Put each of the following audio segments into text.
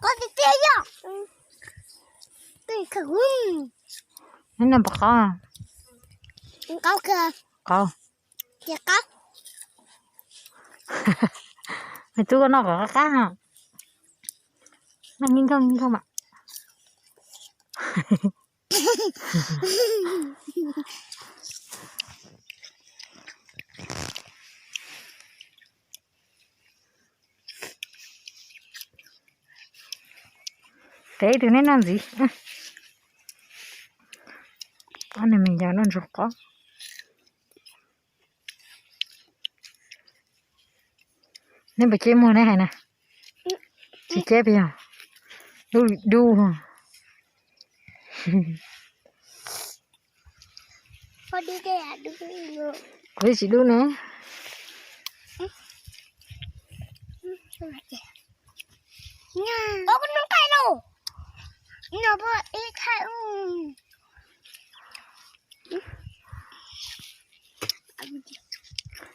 Qos tiag tiag yog. Neb noj puas qos? Qos. Qos. Ces qos. Me tub koj noj qos qab qab. Noj nkauj nkauj mas. Tev tus neb noj ntxiv. Ob niag me nyuam noj ntsuag qos. Neb puas ceb muag neb hais na? Tsis ceb puas yog? Dub li dub. Kuv twb tsis dub ne.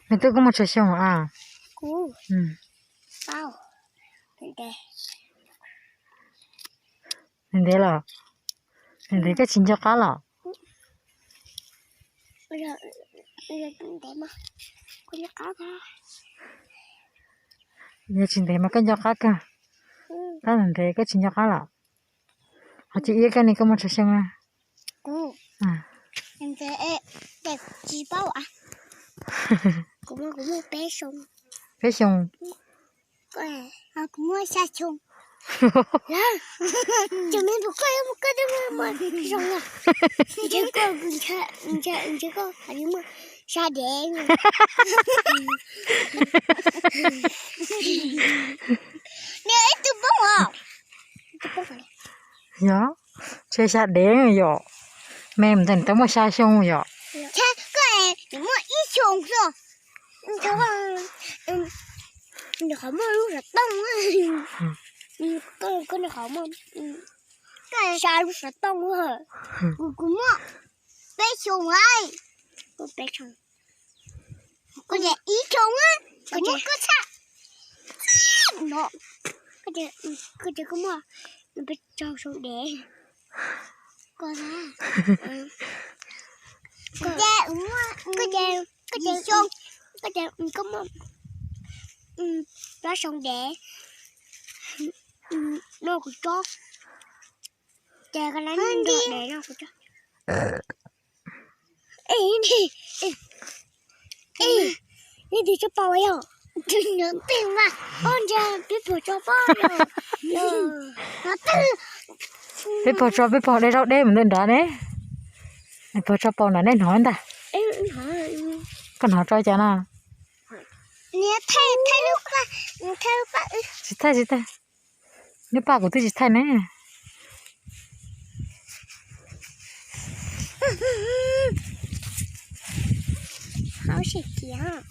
Me tub, koj muaj tsawg xyoo a? Ntev los? Ntev koj tsis nco qab los? Yog tsis ntev mas koj nco qab kawg. Koj ntev koj tsis nco qab los? Qhov thib ib koj ne koj muaj tsawg xyoo na? Kuv tsis paub. Kuv muaj, kuv muaj peb xyoo. Peb xyoo. Kuv muaj xya xyoo. Ces me tus koj yuav muaj koj twb muaj zoo na. Ntshe koj, ntshe koj yuav muaj xya dev. Nws ib tug poob os. Yog, ntshe xya dev yom. Me mus ntawm nws twb muaj xya xyoo yom. Koj muaj ib xyoo xwb. Nws qhov muaj lub xov tooj. Koj nws qhov muaj xya lub xov tooj. Kuv, kuv muaj peb xyoo lawm. Kuv peb xyoo. Koj tias ib xyoo, koj muaj koj txhaj no. Koj tias koj muaj peb caug xyoo dev. Koj, koj tias, koj tias, koj tias koj muaj plaub xyoo dev. Noj kuv tsob. Ces koj lab noj dev noj kuv tsob. Ej, nej twb tso pom yog? Oj, ntshe peb pom tso pom. Peb pom tso, peb pom de zaub deb mus ntawm nrad ne. Peb pom tso pom nrad, nej hnov ntag. Koj hnov tso cas no? Tsis thaij, tsis thaij. Lub paj kuv twb tsis thaij ne. Hauv sib kiag.